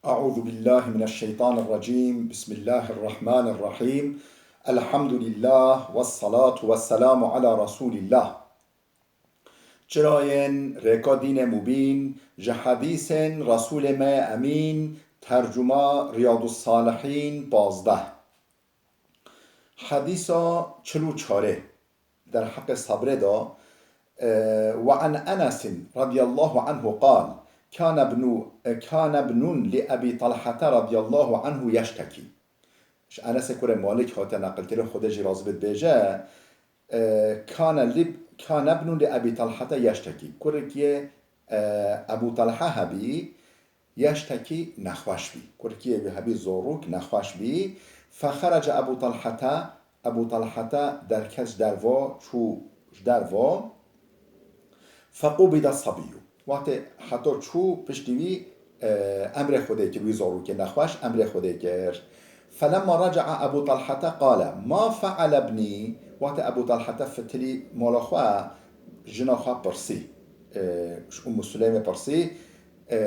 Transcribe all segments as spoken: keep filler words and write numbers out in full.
أعوذ بالله من الشيطان الرجيم. بسم الله الرحمن الرحيم. الحمد لله والصلاة والسلام على رسول الله. Çirayên rêka dînê mubîn, ji hedîsên Resûlê me yê Emîn, tercuma Riyadus Salihîn pazdeh. Hedîsa çil û çarê derheqê sabrê de, e, وعن أنس رضي الله عنه قال: كان ابن، كان ابن لأبي طلحة رضي الله عنه يشتكي. Ji Enesê kurê Malik hate neqilkirin, Xwedê jî razî bit, bêje, e, كان لب-، كان ابن لأبي طلحة يشتكي. Kurikê, e, Ebû Talha hebî, yeştekî nexweş bî. Kurikiyê wî hebî zorûk nexweş bî. فخرج أبو طلحة، Ebû Talhete derket ji derva, çû ji derva. فقبض الصبي. Wextê heta çû piştî wî, e, emrê Xwedê kir, wî zorûkê nexweş emrê Xwedê kir. فلما رجع أبو طلحة قال: ما فعل ابني؟ Wextê Ebû Talhete fitilî mala xwe, jina xwe pirsî. E, ji Ummu Süleymê pirsî. E,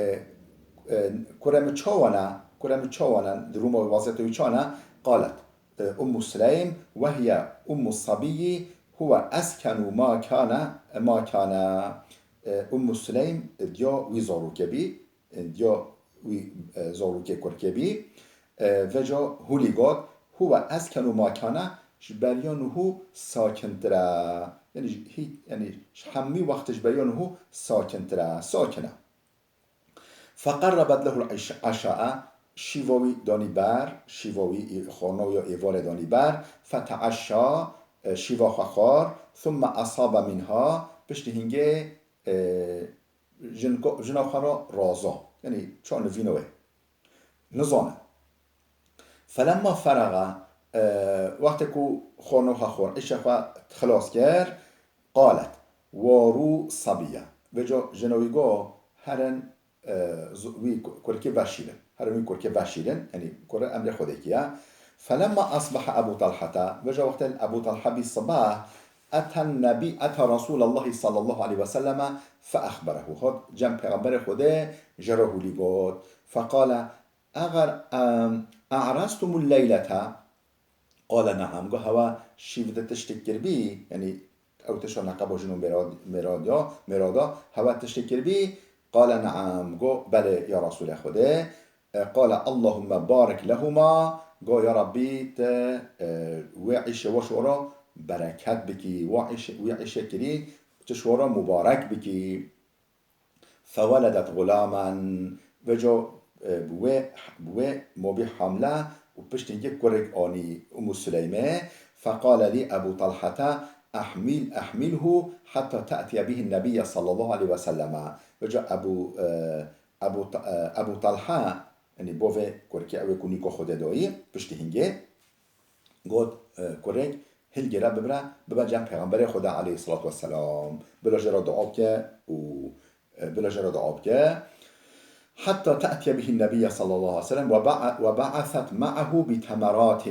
e, kurê min çawa ne? Kurê min çawa ne? Duruma wî, weziyeta wî çawa ne? قالت، e, Ummu Süleym: وهي أم الصبي هو أسكن ما كان، ما كان. E, Ummu Süleym, e, diya wî zarokê bî, e, diya wî, e, zarokê kurkê bî. E, veca hûlî got, هو أسكن ما كان, ji beriya nuhû sakintir e. Yani, ji-, hî-, yani, ji hemî wextê ji beriya nuhû sakintir e, sakin e. فقربت له العش-، عشاء, şîva wî danî ber, şîva wî, î-, xwarina wî ya êvarê danî ber, فتعشى, e, şîva xwe xwar, ثم أصاب منها, piştî hingê, e, jin-, jina xwe re raza, yani ça nivîna wê. Nizane. فلما فرغ, e, wextê ku xwarina xwe xwar, îşa xwe xilas kir, قالت: واروا الصبي. Veca jina wî got, herin, e, z-, wî ku-, kurkê veşîrin. Herin wî kurkê veşîrin, yani kurê emrê Xwedê kiriye. فلما أصبح أبو طلحة, veca wextê Ebû Talha bî sibeh, أتى النبي، أتى رسول الله صلى الله عليه وسلم فأخبره. Hat cem Pêxemberê Xwedê, ji re hûlî got. فقال: أغر-، أم، أعرستم الليلة؟ قال: نعم. Got, hewa şîv de tiştek kiribî, yani ew tişta neqeba jin û mêrad-, mêradiya, mêrada, hewa tiştek kiribî? قال: نعم. Got, belê ya Resûlê Xwedê. E, قال: اللهم بارك لهما. Got, ya Rabbî, te, e, wê îşê we ji we re bereket bikî, wê îşê, wê îşê kirî, tu ji we re mubarek bikî. فولدت غلاما. Veca, e, bi wê, bi wê mobî hamle û piştî hingê kurek anî Ummu Süleymê. فقال لي أبو طلحة: أحمل، أحمله حتى تأتي به النبي صلى الله عليه وسلم. Veca Ebû, e, Ebû Ta-, e, Ebû Talha, yani bo vê kurkê ew ê ku nîka Xwedê dayî, piştî hingê, got, e, kurek, hilgire bibire, bibe cem Pêxemberê Xwedê aleyhissalatu vesselam. Bila jê re dua bike û, e, bila jê re dua bike. حتى تأتي به النبي صلى الله عليه وسلم وبع-، وبعثت معه بتمرات.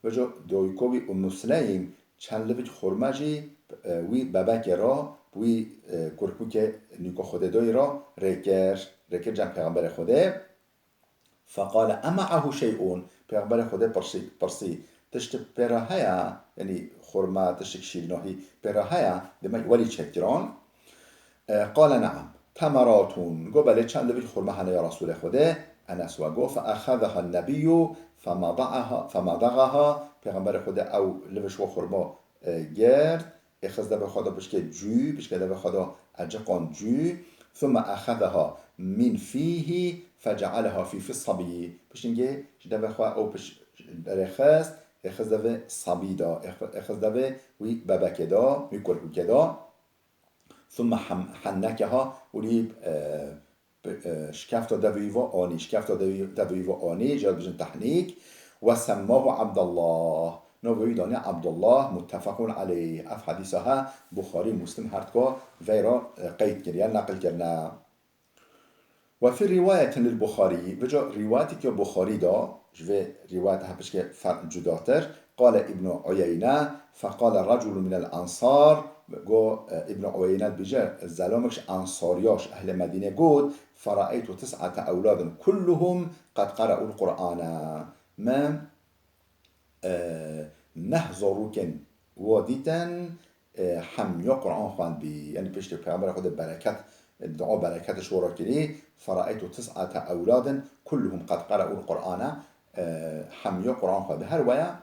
Veca dayika wî Ummu Süleym çend livik xurme jî, e, wî bebekê re, wî, e, kurkukê nîka Xwedê dayî re rêkir, rêkir cem Pêxemberê Xwedê. فقال: أمعه شيء؟ Pêxemberê Xwedê pirsî, pirsî, tişt pê re heye? Yanî xurma, tiştik şîrînahî pê re heye? Demek welî çêkiran. E, قال: نعم، تمرات. Got, belê, çend livik xurma hene ya Resûlê Xwedê. Enes we got, فأخذها النبي فمضغها، فمضغها. Pêxemberê Xwedê ew liviş we xurma, e, girt. Êxist devê xwe de pişkê cû, pişkê devê xwe de eciqan cû. ثم أخذها من فيه فجعلها في في الصبي. Piştî hingê ji devê xwe ew piş-, rêxist, êxist devê sabî de, êx-, êxist devê wî bebekê de, wî kurkukê de. ثم حم-، حنكها, û lî, e, Bi-, e, şikefta devê wî ve anî, şikefta devê, devê wî ve anî, jê re dibêjin tehnîk. وسماه عبد الله. Navê wî danî Abdullah, متفق عليه. Ev hedîsa he, Buxarî, Muslim her dika veyra, e, qeyd kiriye, neqil kirine. وفي رواية للبخاري, vêca rîwayeteke Buxarî de, ji vê rîwayeta he pişkê ferq cudatir, قال ابن عيينة، فقال رجل من الأنصار، Go, e, Îbn Uweyne dibêje, zelamek ji Ensariya, ji ehlê Medînê got, "Feraeytu tis'ete ewladin kulluhum qed qere'ul Qur'ane." Me, e, neh zarokên wa dîtin, e, hemiya Qur'an xwendbî. Yanî piştî Peyxemberê Xwedê bereket, dua bereket ji wan re kirî, "Feraeytu tis'ete ewladin kulluhum qed qere'ul Qur'ane." E, hemiya Qur'an xwendbî. Her weya,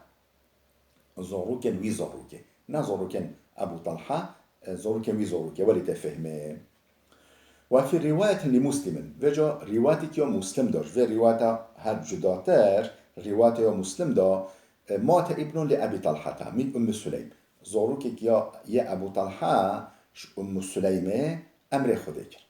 zarokên wî zarokê. Ne zarokên Ebû Talha, e, zarokên wî zarokê. Welî te fehmê. Ve fî rîwayetin li Muslimin. Vêca rîwayetek ya Muslim de. Ji vê rîwayeta her cudatir, rîwayeta ya Muslim de, e, "Mate ibnun li Ebî Talhata min Ummi Suleym." Zarokek ya yê Ebû Talha ji Ummu Suleymê emrê Xwedê kir.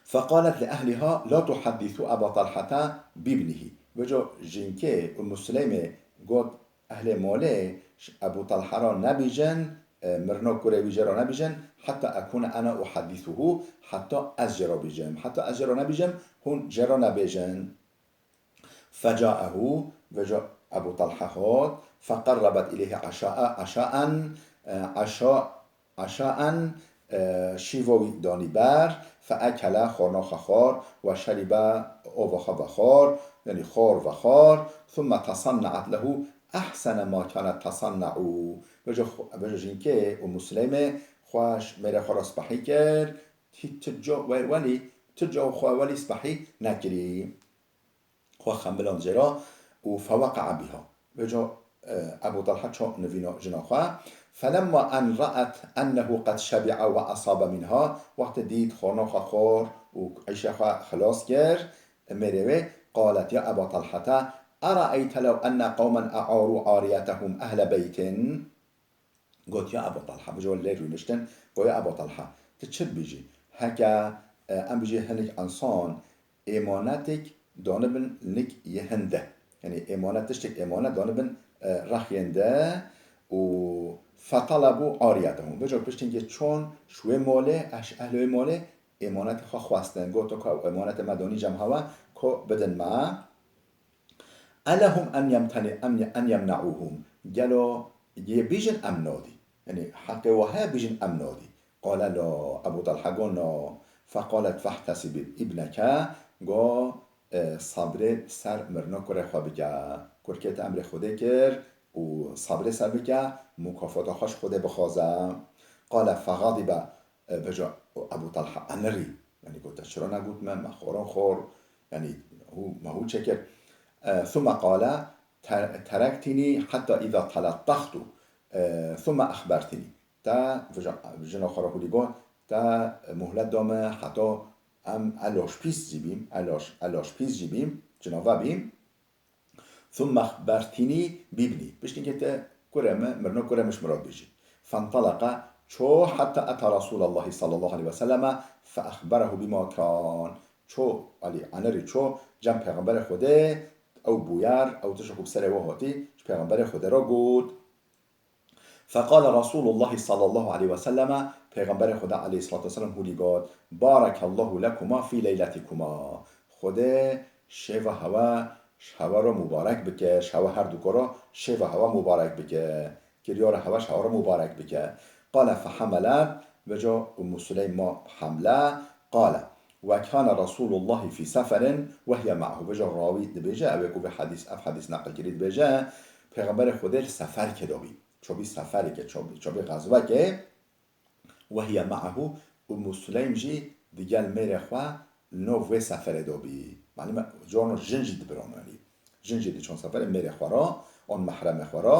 Feqalet li ehliha la tuhaddisû Eba Talhata bibnihi. Vêca jinkê Ummu Suleymê got ehlê molê ji Ebû Talha re nebêjin, e, mirina kurê wî jê re nebêjin, heta ekûne ene uhaddisuhu, heta ez jê re bêjim. Heta ez jê re nebêjim, hûn jê re nebêjin. Fecaehu, vêca Ebû Talha hat, feqerrebet ileyhi eşae-, eşaen, e, eşa-, eşaen, e, şîva wî danî ber, feekele, xwarina xwe xwar, ve şeribe, ava xwe vexwar, yanî xwar vexwar, thumme tesanne'et lehu ehsene ma kanet tesanne'u. Vêca xwe-, vêca jinkê Ummu Suleymê xwe ji mêrê xwe re spehî kir, hî ti ca we-, welî, ti ca xwe welî spehî nekirî. Xwe xemiland jê re û feweqe'a biha. Vêca, e, Ebû Talha ço nivîna jina xwe. Felemma en ra'et ennehu qed şebi'a ve esabe minha, wextê dît xwarina xwe xwar û îşê xwe xilas kir, mêrê wê, qalet ya Eba Talhete, era'eyte lew enne qewmen e'aru ariyetehum ehle beytin? Got, ya Eba Talha, vêca lê rûniştin, got, ya Eba Talha, tu çi dibêjî? Heke, e, em bijî hinek ensan êmanetek danibin nik yê hin de. Yanî êmanet, tiştek êmanet danibin, e, rexiyên de û fetalebu ariyetehum. Vêca piştî ke çûn ji wê molê, eş-, ehlê wê molê êmanetê xwe xwestin. Got, ka ew êmanetê me danî cem hewe, ka bidin me. Elehum en yemteni-, em ye-, en yemne'uhum. Gelo yê bijin em nadî. Yanî heqê we heye bijin em nadî. Qale la, Ebû Talha got na. Feqalet fehtesib ibneke, got, e, sabrê ser mirina kurê xwe bike. Kurkê te emrê Xwedê kir û sabrê ser bike, mukafata xwe ji Xwedê bixwaze. Qale fexadibe, e, vêca Ebû Talha enerî. Yanî gote, çira negot me, me xwarin xwar, yanî hû, me hû çêkir. E, thumme qale, te-, terektînî heta îza telettextu, e, thumme exbertînî. Te, vêca, jina xwe re hûlî got, te muhlet da me heta em elaş pîs jî bîm, elaş, elaş pîs jî bîm, cinave bîm. Thumme exbertînî bibnî. Piştî ke te kurê me, mirina kurê me ji min re bêjî. Fenteleqa, ço heta eta Resûlallahî sallallahu aleyhi ve selleme fe exberehu bima kan. Ço, alî, enerî ço cem Pêxemberê Xwedê, ew bûyer, ew tişt ku bi serê we hatî, ji Pêxemberê Xwedê re got. Feqale Resûlullahî sallallahu aleyhi ve selleme, Pêxemberê Xwedê aleyhissalatu vesselam hûlî got, "Barekallahu lekuma fî leyletikuma." Xwedê şêva hewe, ji hewe re mubarek bike, ji hewe herduka re şêva hewe mubarek bike. Kiryara hewe ji hewe re mubarek bike. Qale fehamelet, vêca Ummu Suleym ma hemle, qale, "Ve kane Resûlullahî fî seferin ve hiye me'hu." Vêca rawî dibêje, ew ê ku vê hedîs, ev hedîs neqil kirî dibêje, Pêxemberê Xwedê li seferkê de bî. Çobî sefereke, çobî, çobî xezweke, "Ve hiye me'ahu", Ummu Suleym jî digel mêrê xwe li nav wê seferê de bî. Malûm e, carna jin jî dibiran, yanî jin jî diçûn seferê mêrê xwe re, an mehremê xwe re.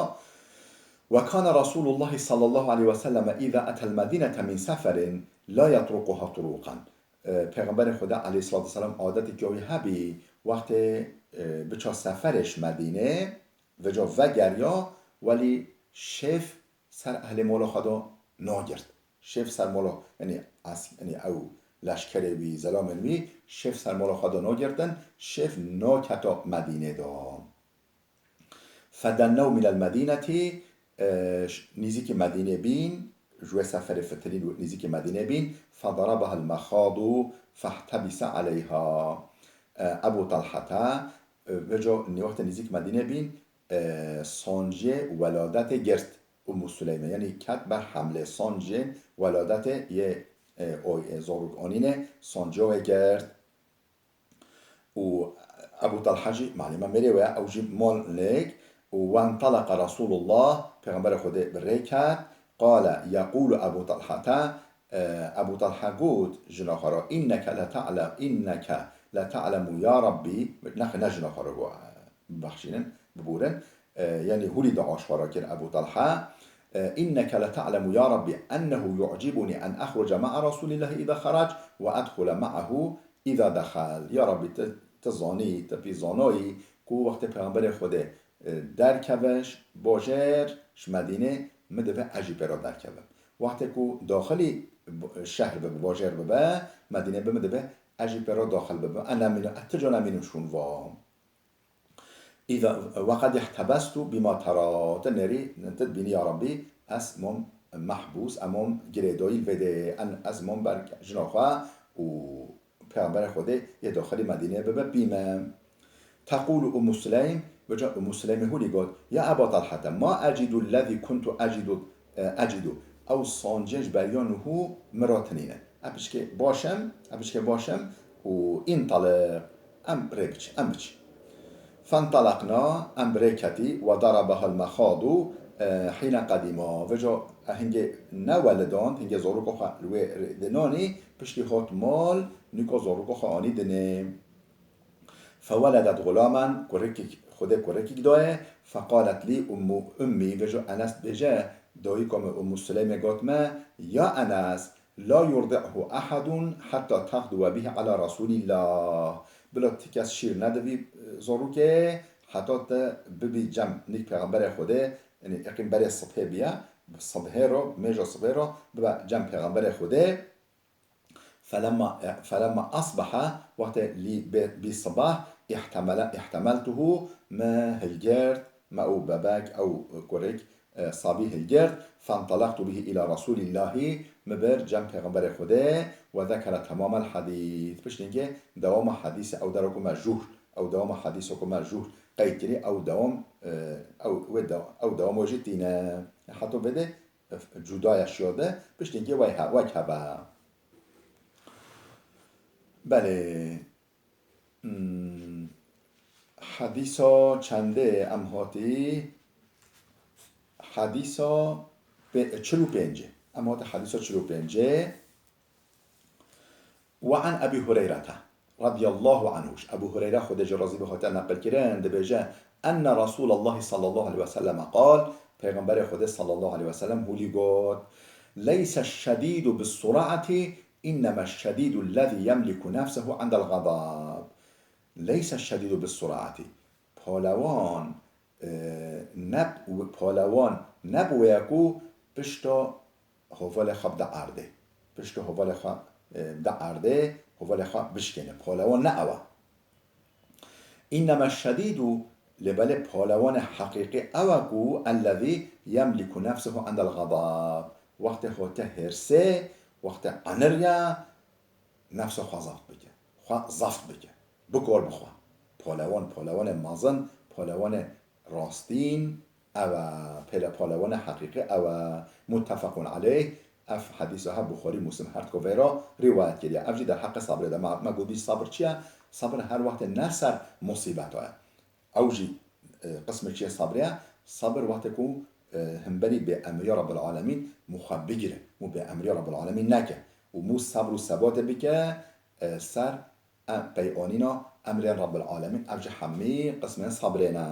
"Ve kane Resûlullahî sallallahu aleyhi ve selleme îza etel medînete min seferin la yetrukuha turukan." E, Pêxemberê Xweda aleyhissalatu vesselam adeteke wî hebî, wextê, e, biça seferê ji Medînê, vêca vegeriya, welî şêf ser ehlê mola xwe de nagirt. Şêf ser mola, yanî es-, yanî ew leşkerê wî, zelamên wî, şêf ser mola xwe de nagirtin, şêf naketa Medînê de. Fedennew minel medînetî, e, ş-, nîzîkî Medînê bîn, ji wê seferê fitirîn û nîzîkî Medînê bîn, fedarabehel mexadu fehtebise aleyha. E, Ebû Talhete, e, vêca nî-, wextê nîzîk Medînê bîn, e, sanciyê weladetê girt. Ummu Suleyme, yanî ket ber hemlê sancên weladetê yê, e, oy, e, zorok anîne, sanciya wê girt. Û Ebu Talha jî, malûm e mêrê wê ye, ew jî mal nek. Û وانطلق رسول الله, Pêxemberê Xwedê bi rê ket. قال يقول أبو طلحة, e, Ebu Talha got jina xwe re, إنك لتعلم، إنك لتعلم يا ربي, nexê ne jina xwe re got, bibexşînin, bibûrin. E, yanî hûlî diaş xwe re kir Ebu Talha. E, إنك لتعلم يا ربي أنه يعجبني أن أخرج مع رسول الله إذا خرج وأدخل معه إذا دخل. Ya Rabbî, tu, tu zanî, tu pî zanayî ku wextê Pêxemberê Xwedê, e, derkeve ji bajêr, ji Medînê, min dibe ez jî pê re derkevim. Wextê ku daxilî b-, şehr bibe, bajêr bibe, Medînê bibe, min dibe ez jî pê re daxil bibim. Ez nemînim, ez ti ca nemînim şûn va. إذا، وقد احتبست بما ترى. Tu nêrî, tu dibînî ya Rabbî, ez mam mehbûs, ez mam girêdayî li vê de, en, ez mam ber jina xwe û Pêxemberê Xwedê yê daxilî Medîneyê bibe bîme. تقول أم سليم, vêca Ummu Suleymê hûlî got, يا أبا طلحة، ما أجد الذي كنت أجد، أجد. Ew sancên ji beriya nûhû min re tinîne. Ez piçkê baş im, ez piçkê baş im û انطلق. Em rê biçin, em biçin. فانطلقنا, em bi rê ketî, وضربها المخاض, e, حين قدما. Vêca, e, hingê newelidand, hingê zaroka xwe li wê rê dinanî, piştî hat mal, nûka zaroka xwe anî dinê. فولدت غلاما, kurekîk, Xwedê kurekîk daye, فقالت لي أم، أمي, vêca Enes dibêje, dayika min Ummu Suleymê got me, يا أنس، لا يرضعه أحد حتى تغدو به على رسول الله. Bila ti kes şîr nede vî, e, zarokê, heta te bibî cem nîk Pêxemberê Xwedê, yanî eqîn berê sibhê biya, bi sibhê ro, mêja sibhê ro, bibe cem Pêxemberê Xwedê. فلما، e, فلما أصبح, wextê lî bê, bî sibah, احتمل، احتملته, me hilgirt, me ew bebek, ew kurik, e, sabî hilgirt, فانطلقت به إلى رسول الله, min bir cem Pêxemberê Xwedê, وذكر تمام الحديث. Piştî hingê dewama hedîsê, ew dero ku me jûr, ew dewama hedîsa ku me jûr qeyd kirî, ew dewam, e, ew, wê de-, ew dewam wê jî tîne. Heto vê de, e, cuda ya şiyo de, piştî hingê wey he-, wek hebe. Belê. Hmm, hedîsa çendê em hatî? Hedîsa pê-, çil û pêncê. Em hatî hedîsa çil û pêncê. وعن أبي هريرة رضي الله عنه. Ji Ebû Hureyre, Xwedê jê razî be, hate neqilkirin, dibêje, أن رسول الله صلى الله عليه وسلم قال, Pêxemberê Xwedê sallallahu aleyhi ve sellem hûlî got, ليس الشديد بالصرعة، إنما الشديد الذي يملك نفسه عند الغضب. ليس الشديد بالصرعة. Palewan, e, ne, palewan ne bi wê ye ku pişta hevalê xwe bide erdê. Pişta hevalê xwe, e, bide erdê, hevalê xwe bişkêne. Palewan ne ew e. إنما الشديد, lê belê palewanê heqîqî ew e ku الذي يملك نفسه عند الغضب. Wextê hate hêrsê, wextê enir ye, nefsa xwe zeft bike. Xwe zeft bike. Bikor bi xwe. Palewan, palewanê mezin, palewanê rastîn, ew e, pêle palewanê heqîqî ew e. متفق عليه. Ev hedîsa he Buxarî, Muslim her du vê re rîwayet kiriye. Ev jî derheqê sebrê de. Me, me gotî sebr çi ye? Sebr her wextê ne ser musîbeta ye. Ew jî, e, qismekî yê sebrê ye. Sebr wextê ku, e, hemberî bê emriya Rabbil Alemîn mû xwe bigire, mû bê emriya Rabbil Alemîn neke û mû sebr û sebatê bike, e, ser em-, peyonîna emrên Rabbil Alemîn. Ev jî hemî qismên sebrê ne.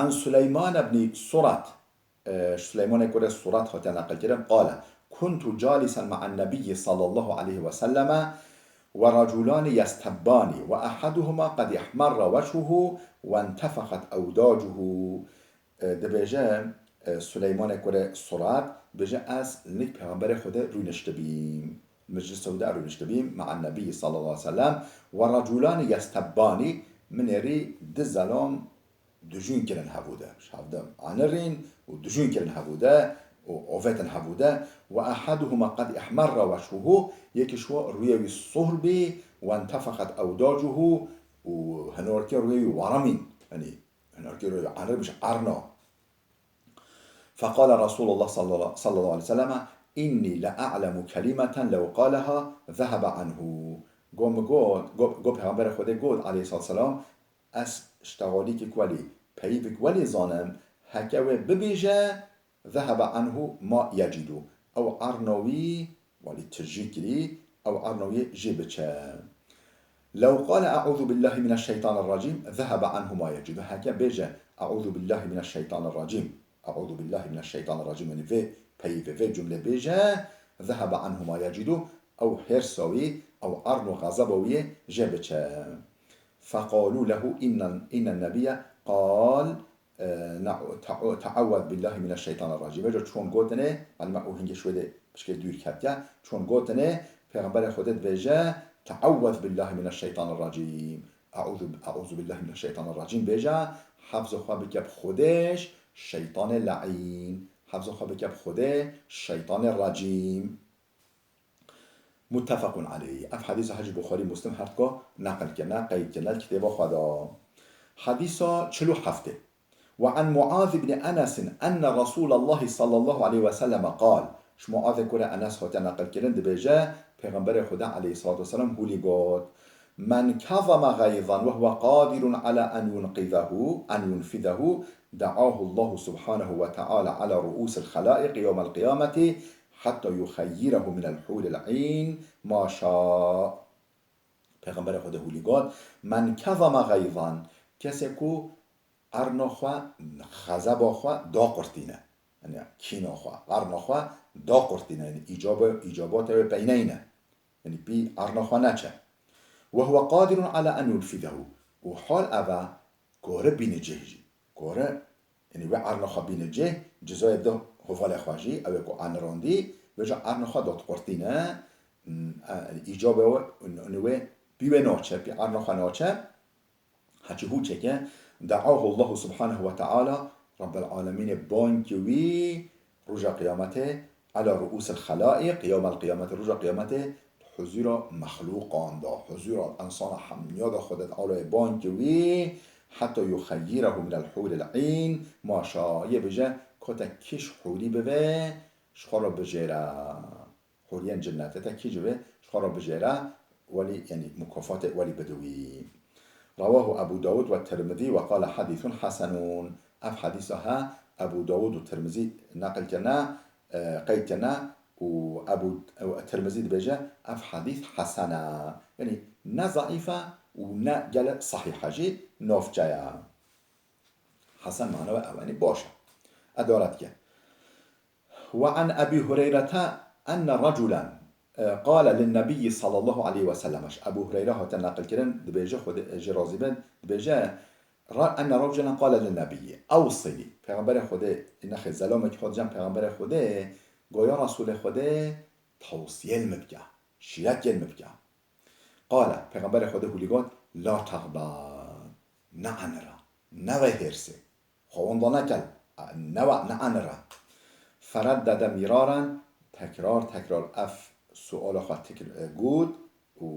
عن سليمان بن سرة. E, ji Suleymanê kurê Surat hatiye neqilkirin, قال: كنت جالسا مع النبي صلى الله عليه وسلم ورجلان يستبان وأحدهما قد احمر وجهه وانتفخت أوداجه. E, dibêje, e, Suleymanê kurê Surat, dibêje, ez li nik Pêxemberê Xwedê rûniştibîm. Meclisa wî de rûniştibîm, مع النبي صلى الله عليه وسلم ورجلان يستبان, min êrî du zelom dijûn kirin hevû de. Ji hev de anirîn û dijûn kirin hevû de û ovetin hevû de. وأحدهما قد احمر وجهه, yekî ji wan rûyê wî sûr bî, وانتفخت أوداجه, û hinorkê rûyê wî werimîn. Yanî hinorkê rûyê wî enir bî, ji erna. فقال رسول الله صلى الله، صلى الله عليه وسلم: إني لأعلم كلمة لو قالها ذهب عنه. Got, min got, got, got Pêxemberê Xwedê got, aleyhissalatu vesselam, ez ştexalîkek welî, peyivek welî zanim, heke wê bibêje, ذهب عنه ما يجد. Ew erna wî, welî tijî kirî, ew erna wî jê biçe. لو قال أعوذ بالله من الشيطان الرجيم ذهب عنه ما يجد. Heke bêje, أعوذ بالله من الشيطان الرجيم. أعوذ بالله من الشيطان الرجيم. Yanî vê peyvê, vê cumlê bêje, ذهب عنه ما يجد. Ew hêrsa wî, ew ern û xezeba wî jê biçe. فقالوا له إن، إن النبي قال، e, na-, ta-, تعوذ بالله من الشيطان الرجيم. Vêca çûn gotinê, malûm e û hingê şwêdê pişkê dûr ketiye, çûn gotinê, Pêxemberê Xwedê dibêje, تعوذ بالله من الشيطان الرجيم. Eûzû, eûzû billahi mineşşeytanirracîm bêje, hefza xwe bike bi Xwedê ji şeytanê leîn. Hefza xwe bike bi Xwedê ji şeytanê recîm. Muttefequn aleyh. Ev hedîsa he jî Buxarî, Muslim her duka neqil kirine, qeyd kirine li kitêba xwe de. Hedîsa çil û heftê. وعن معاذ بن أنس أن رسول الله صلى الله عليه وسلم قال. Ji Muazê kurê Enes hate neqil kirin, dibêje, Pêxemberê Xweda aleyhissalatu vesselam hûlî got, من كظم غيظا وهو قادر على أن ينقذه، أن ينفذه، دعاه الله سبحانه وتعالى على رؤوس الخلائق يوم القيامة حتى يخيره من الحور العين ما شاء. Pêxemberê Xwedê hûlî got, من كظم غيظا, kesê ku erna xwe, xezeba xwe daqurtîne. Yanî kîna xwe, erna xwe daqurtîne. Yanî îcabe, îcabata wê peyneyne. Yanî pî erna xwe neçe. وهو قادر على أن ينفذه. Û hal ev e, kore bîne cih jî. Kore, yanî wê erna xwe bîne cih, cizayê bide hevalê xwe jî, ew ê ku anirandî, vêca erna xwe daqurtîne, yanî îcabe wê, yanî wê pî wê naçe, pî erna xwe naçe. Heçî hûçeke, دعاه الله سبحانه وتعالى, Rabbel Alemînê bang ki wî roja qiyametê, على رؤوس الخلائق يوم القيامة, roja qiyametê, huzura mexlûqan de, huzura insana hemûya de Xwedê Teala bang ki wî, حتى يخيره من الحور العين ما شاء, yê bêje, ka te kî ji hûrî bivê, ji xwe re bijêre. Hûriyên cinnetê te kî ji vê ji xwe re bijêre, welî, yanî mukafatê welî bide wî. رواه أبو داود والترمذي وقال حديث حسن. Ev hedîsa he Ebû Dawud û Tirmizî neqil kirine, e, qeyd kirine û Ebû, e, Tirmizî dibêje, ev hedîs hesen e. Yanî ne zeîf e û ne gelek sehîh e jî, navçe ye. Hesen mana wê ew, yanî baş e. Edare dike. وعن أبي هريرة أن رجلا قال للنبي صلى الله عليه وسلم. Ji Ebû Hureyre hate neqil kirin, dibêje, Xwedê jê razî bin, dibêje, ra-, أن رجلا قال للنبي أوصني. Pêxemberê Xwedê, nexê, zelamekî xwe dicem Pêxemberê Xwedê, got, ya Resûlê Xwedê, tewsiyê li min bike, şîretiyê li min bike. قال, Pêxemberê Xwedê hûlî got, لا تغضب, neanire, neve hêrsê. Xwe wenda neke, neve, neanire. فردد مرارا, tekrar tekrar ev suala xwe tikr-, e, got û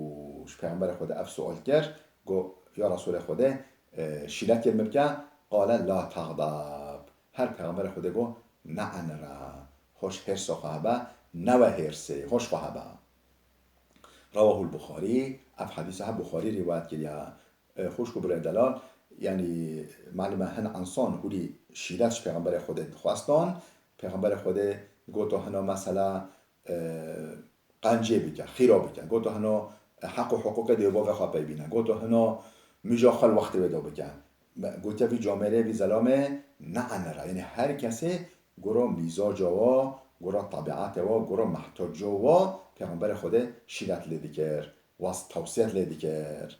ji Pêxemberê Xwedê ev sual kir, got, ya Resûlê Xwedê, e, şîretê min bike, قال لا تغضب. Her Pêxemberê Xwedê got, neanire, hoş hêrsa xwe hebe, neve hêrsê, hoş xwe hebe. رواه البخاري, ev hedîsa he Buxarî rîwayet kiriye. E, xwişk û birê delal, yanî malûm e hin ensan hûrî şîret ji Pêxemberê Xwedê dixwestan. Pêxemberê Xwedê goto hino mesela, e, qencê bike, xîra bike. Goto hino, e, heq û hiqûqê dê û bavê xwe pey bîne. Goto hino mîja xwe li wextê wê de bike. Me, gotiye vî camêrê, vî zelamê, neanire. Yanî her kesê gora mîzaca wa, gora tebiatê wa, gora mehtaca wa Pêxemberê Xwedê şîret lê dikir, was tewsiyet lê dikir.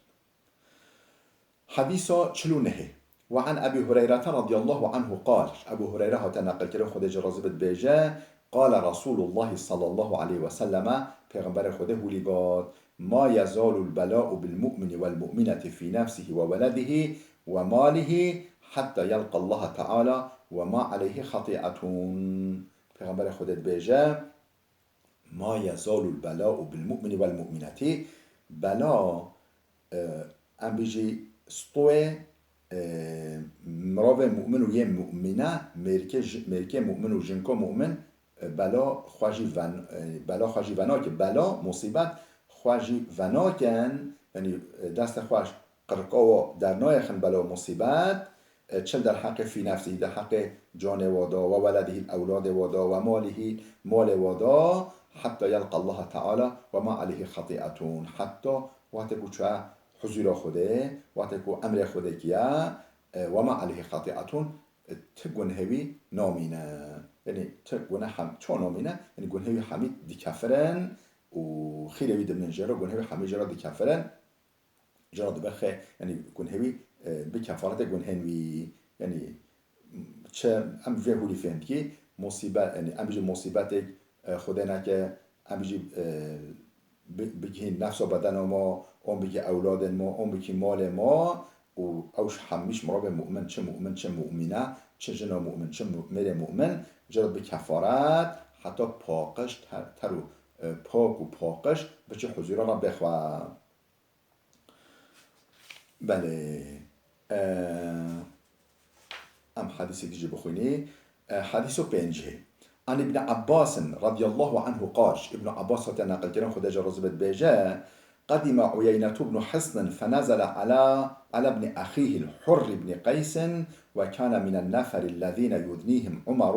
Hedîsa çil û nehê. وعن أبي هريرة رضي الله عنه قال. Ji Ebû Hureyre hate neqilkirin, Xwedê jê razî be, dibêje, قال رسول الله صلى الله عليه وسلم, Pêxemberê Xwedê hûlî got, ما يزال البلاء بالمؤمن والمؤمنة في نفسه وولده وماله حتى يلقى الله تعالى وما عليه خطيئة. Pêxemberê Xwedê dibêje, ما يزال البلاء بالمؤمن والمؤمنة. Bela, e, em bêjî stoyê e, mirovê mu'min û yê mu'mîne, mêrikê ji-, mêrikê mu'min û jinko mu'min, e, bela xwe jî ven-, e, bela xwe jî venake. Bela, musîbet xwe jî venakin, yanî, e, destê xwe ji qirika wa dernayêxin bela û musîbet, e, çi li derheqê fî nefsî, derheqê canê wa da, we weledihî, ewladê wa da, we malihî, malê wa da, hetta yelqa Allaha Teala we ma aleyhî xetî'etun. Hetta wextê ku çûye huzûra Xwedê, wextê ku emrê Xwedê kiye, e, we ma aleyhî xetî'etun, e, ti gunhê wî namîne. Yanî ti guneh hem-, ço namîne? Yanî gunhê wî hemî dikefirin û xîrê wî dimînin jê re, gunhê wî hemî jê re dikefirin. Jê re dibe xê-, yanî gunhê wî, e, bi kefaretê gunhên wî. Yanî çi em vê hûrî fêhm dikî, musîbet, yanî em jî musîbetek, e, Xwedê neke, em jî, e, bi-, bigihîn nefsa bedena ma, an bigihî ewladên ma, an bigihî malê ma û ew ji hemî ji mirovê mu'min, çi mu'min, çi mu'mîne, çi jina mu'min, çi mu-, mêrê mu'min, jê re bi kefaret heta paqij ter, ter û, e, pak û paqij biçe huzûra Rebbê xwe. Belê. E, em hedîsê dî jî bixwînî. E, hedîso pêncî. An Ibn Abbas radiyallahu anhu qal, Ibn Abbas hatiye neqilkirin, Xwedê jê razî be, dibêje, قدم عيينة بن حصن فنزل على، على ابن أخيه الحر بن قيس، وكان من النفر الذين يدنيهم عمر،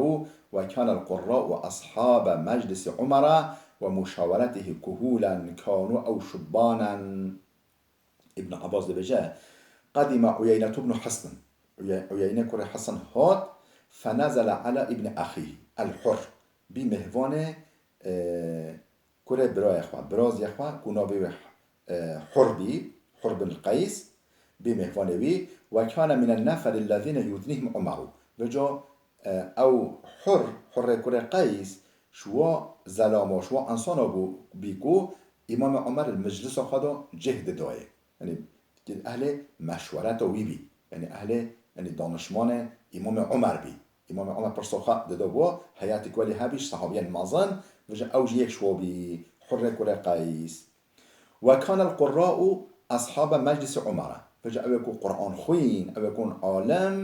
وكان القراء أصحاب مجلس عمر ومشاورته كهولا كانوا أو شبانا. Ibn Abbas dibêje, قدم عيينة بن حصن. Uye-, Uyeyne kurê Hisin hat, فنزل على ابن أخيه الحر. Bî mêhvanê, e, kurê birayê xwe, birazê xwe, ku navê wê, e, Hur bî, Hur bin Qeys, bî mêhvanê wî. وكان من النفر الذين يدنيهم عمر. Vêca, e, ew Hur, Hurê kurê Qeys, ji wa zelama, ji wa insana bû, bî ku Îmamê Omer li meclisa xwe de cih didayê. Yanî, ehlê meşwereta wî bî. Yanî, ehlê, yanî, danişmanê Îmamê Omer bî. Îmamê Omer pirsa xwe dida bo, heyetê ku welî hebî ji sehabiyên mezin, vêca ew jî yek ji wa bî, Hurê kurê Qeys. وكان القراء أصحاب مجلس عمر. Vêca ew ê ku Quran xwîn, ew ê ku alim,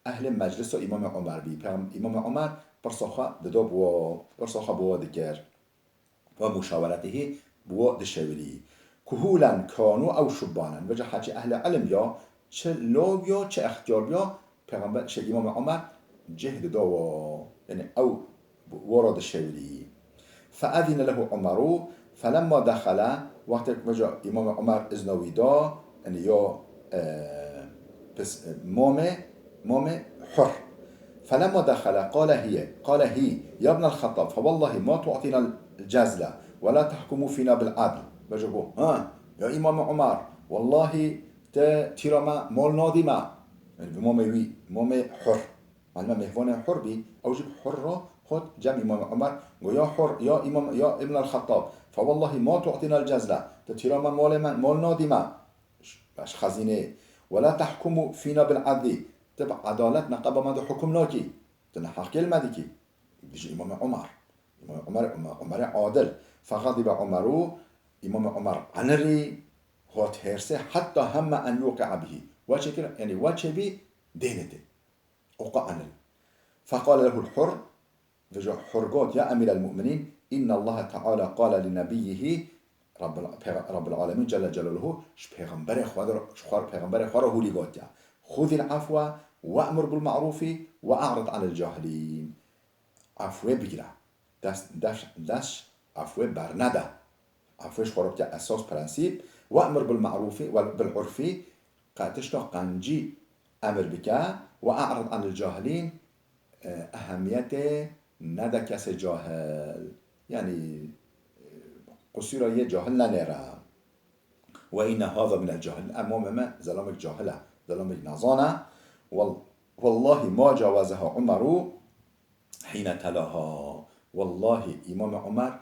ehlê meclisa Îmamê Omer bî. Peyxem-, Îmamê Omer pirsa xwe dida bo, pirsa xwe bo dikir. ومشاورته, bi wa dişewirî. كهولا كانوا أو شبانا. Vêca heçî ehlê ilim ya, çi law ya, çi extiyar ya, Peyxember, şey, Îmamê Omer cih dida wa. Yanî ew wa re dişewirî. فأذن له عمر فلما دخل, wextê ku vêca Îmamê Omer izna wî da, yanî ya, e, pis, e, mamê, mamê Hur. فلما دخل قال هي، قال هي، يا ابن الخطاب، فوالله ما تعطينا الجزلة ولا تحكم فينا بالعدل. Vêca got, ha, ya Îmamê Omer, wellahî te tîra me mal nadî me. Yanî bi mamê wî, mamê Hur. Malûm e mêhvanê Hur bî, ew jî bi Hur re hat cem Îmamê Omer. Got, ya Hur, ya Îmam, ya Ibn el-Xettab, فوالله ما تعطينا الجزلة. Te tîra me malê me, mal nadî me. Ji xezînê. ولا تحكم فينا بالعدل. Tu bi edalet neqeba me de hukum nakî. Tu neheqiyê li me dikî. Dijî Îmamê Omer. Îmamê Omer, Omer, Omerê adil. فغضب عمر, Îmamê Omer enirî, hat hêrsê, حتى هم أن يوقع به. We çêkir, yanî we çêbî dênê tê. Oqa enirî. فقال له الحر, Vêca Hur got, يا أمير المؤمنين، إن الله تعالى قال لنبيه، Rabbul, Peyxa-, Rabbul Alemîn Celle Celaluhu ji pêxemberê xwe de, ji xwe, pêxemberê xwe re hûlî gotiye, خذ العفو وأمر بالمعروف وأعرض عن الجاهلين. Efwê bigire. Dest, dest, dest ji efwê bernede. Efwê ji xwe re bike esas, prensîp. وأمر بالمعروف وبالعرف. Qe tişta qencî emir bike, وأعرض عن الجاهلين, e, ehemiyetê nede kesê cahil. Yanî, e, qusûra yê cahil nenêre. وإن هذا من الجاهلين. Ev mamê me zelamek cahil e, zelamek nezan e. Wel-, والله ما جاوزها عمر حين تلاها. Wellahî Îmamê Omer,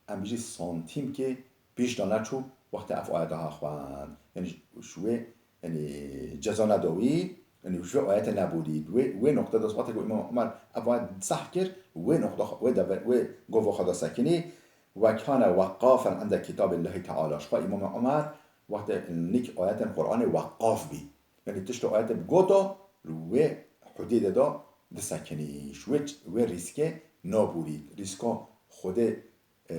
em bijî santîmkê pêş de neçû wextê ev ayeta ha xwend. Yanî ji wê, yanî ceza neda wî, yanî ji wê ayetê neborî. Wê, wê noqte de wextê ku Îmam Omer ev ayet seh kir, wê noqte xwe, wê deve-, wê gova xwe de sekinî. وكان وقافا عند كتاب الله تعالى. Ji xwe Îmam Omer wextê nîk ayetên Quranê weqaf bî. Yanî tişta ayetê bi gota li wê hudê de da disekinî. Ji wê, wê rîskê nabûrî. Rîska Xwedê, e,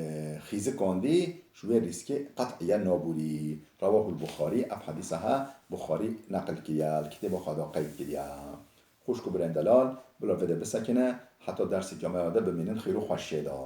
xîzikan dî, ji wê rîskê qet'iyen nabûrî. Rawahul Buxarî, ev hedîsa he Buxarî neqil kiriye, li kitêba xwe de qeyd kiriye. Xwişk û birên delal, bila vê de bisekine, heta dersê me de bimînin xêr û xweşiyê de.